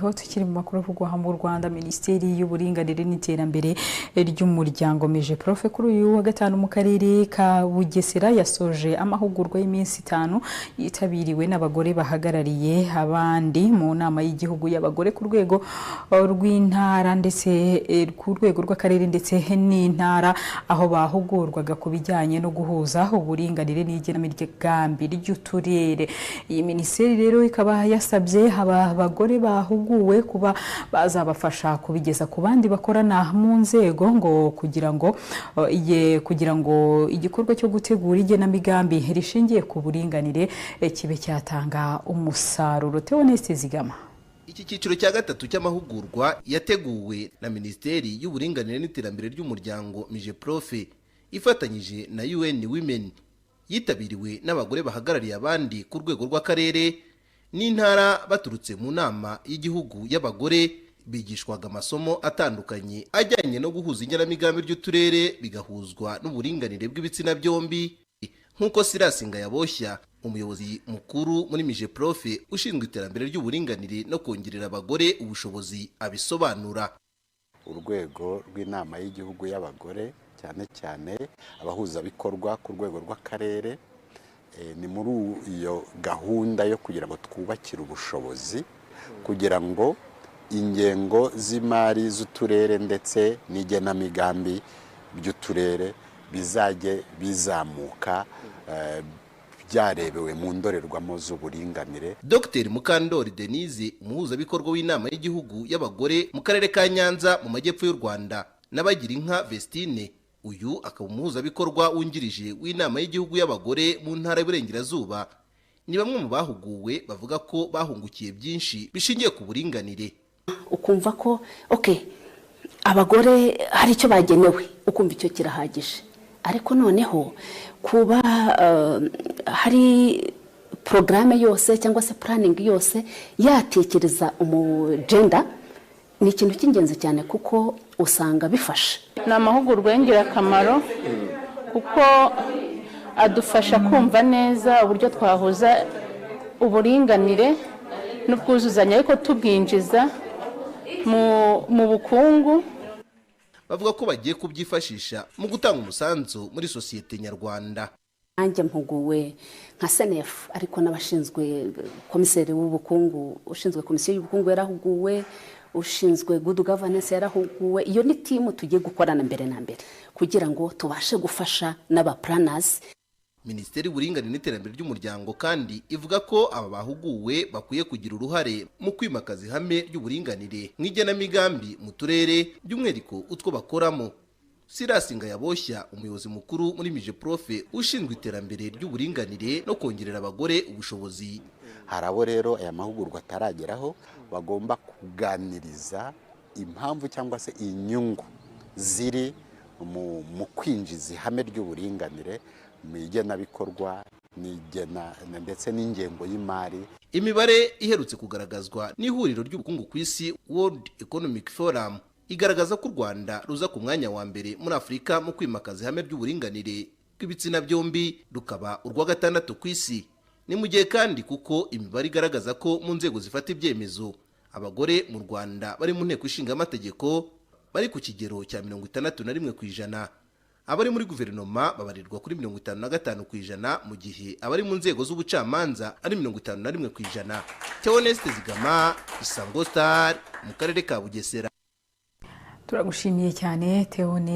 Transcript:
Aho tukiri mu makuru avugwa mu Rwanda, Minisiteri y'Uburinganire n'Iterambere ry'Umuryango, MIGEPROF, kuri uyu wa gatanu mu karere ka Bugesera yasoje amahugurwa y'iminsi 5 yitabiriwe n'abagore bahagarariye abandi mu nama y'igihugu y'abagore ku rwego rw'intara ndetse ku rwego rw'akarere ndetse n'intara, aho bahugurwaga ku bijyanye no guhuza uburinganire n'igenamigambi ry'uturere. Iyi minisiteri rero ikaba yasabye aba bagore bahuguwe kuba bazabafasha kubigeza ku bandi bakorana mu nzego ngo kugira ngo igikorwa cyo gutegura igenamigambi rishingiye ku buringanire kibe cyatanga umusaruro. Theoneste Zigama. Iki cyiciro cya gatatu cy'amahugurwa yateguwe na Minisiteri y'Uburinganire n'Iterambere ry'Umuryango, MIGEPROF, ifatanyije na UN Women, yitabiriwe n'abagore bahagarariye abandi ku rwego rw'akarere n'intara baturutse mu nama y'igihugu y'abagore. Bigishwaga amasomo atandukanye ajyanye no guhuza igenamigambi ry'uturere bigahuzwa n'uburinganire bw'ibitsina byombi, nk'uko Silas Ngayaboshya, umuyobozi mukuru muri MIGEPROF ushinzwe iterambere ry'uburinganire no kongerera abagore ubushobozi, abisobanura. Urwego rw'inama y'igihugu y'abagore, cyane cyane abahuzabikorwa ku rwego rw'akarere, ni muri iyo gahunda yo kugira ngo twubakire ubushobozi, kugira ngo ingengo z'imari z'uturere ndetse n'igenamigambi by'uturere bizajye bizamuka byarebewe mu ndorerwamo z'uburinganire. Dr Mukandori Denise, umuhuzabikorwa w'inama y'igihugu y'abagore mu karere ka Nyanza mu majyepfo y'u Rwanda, n'abagira inka Vestine, uyu akaba umuhuzabikorwa wungirije w'inama y'igihugu y'abagore mu ntara y'Iburengerazuba, ni bamwe mu bahuguwe bavuga ko bahungukiye byinshi bishingiye ku buringanire. Ukumva ko okay, abagore hari icyo bagenewe, ukumva icyo kirahagije, ariko noneho kuba hari porogaramu yose cyangwa se planning yose yatekereza umugender ni ikintu cy'ingenzi cyane, kuko usanga bifasha. Ni amahugurwa y'ingirakamaro kuko adufasha kumva neza uburyo twahuza uburinganire n'ubwuzuzanye, ariko tubwinjiza mu bukungu. Bavuga ko bagiye kubyifashisha mu gutanga umusanzu muri sosiyete nyarwanda. Nanjye mpuguwe nka CNF, ariko n'abashinzwe komiseri w'ubukungu, ushinzwe komisiyo y'ubukungu yarahuguwe, ushinzwe good governance yarahuguwe. Iyo ni team tugiye gukorana mbere na mbere kugira ngo tubashe gufasha n'abaplanners. Minisiteri y'Uburinganire n'Iterambere ry'Umuryango kandi ivuga ko aba bahuguwe bakwiye kugira uruhare mu kwimakaza ihame ry'uburinganire mu igenamigambi mu turere, by'umwihariko utwo bakoramo. Silas Ngayaboshya, umuyobozi mukuru muri MIGEPROF ushinzwe iterambere ry'uburinganire no kongerera abagore ubushobozi. Hari abo rero aya mahugurwa atarageraho, bagomba kuganiriza impamvu cyangwa se inyungu ziri mu kwinjiza ihame ry'uburinganire mu igenabikorwa n'igena ndetse n'ingengo y'imari. Imibare iherutse kugaragazwa n'ihuriro ry'ubukungu ku isi, World Economic Forum, igaragaza ko u Rwanda ruza ku mwanya wa mbere muri Afurika mu kwimakaza ihame ry'uburinganire bw'ibitsina byombi, rukaba urwa gatandatu ku isi. Ni mu gihe kandi kuko imibare igaragaza ko mu nzego zifata ibyemezo abagore mu Rwanda bari mu Nteko Ishinga Amategeko bari ku kigero cya 61%, abari muri guverinoma babarirwa kuri 55%, mu gihe abari mu nzego z'ubucamanza ari 51%. Theoneste Zigama, Isango Star, mu karere ka Bugesera. Turagushimiye cyane, Theoneste.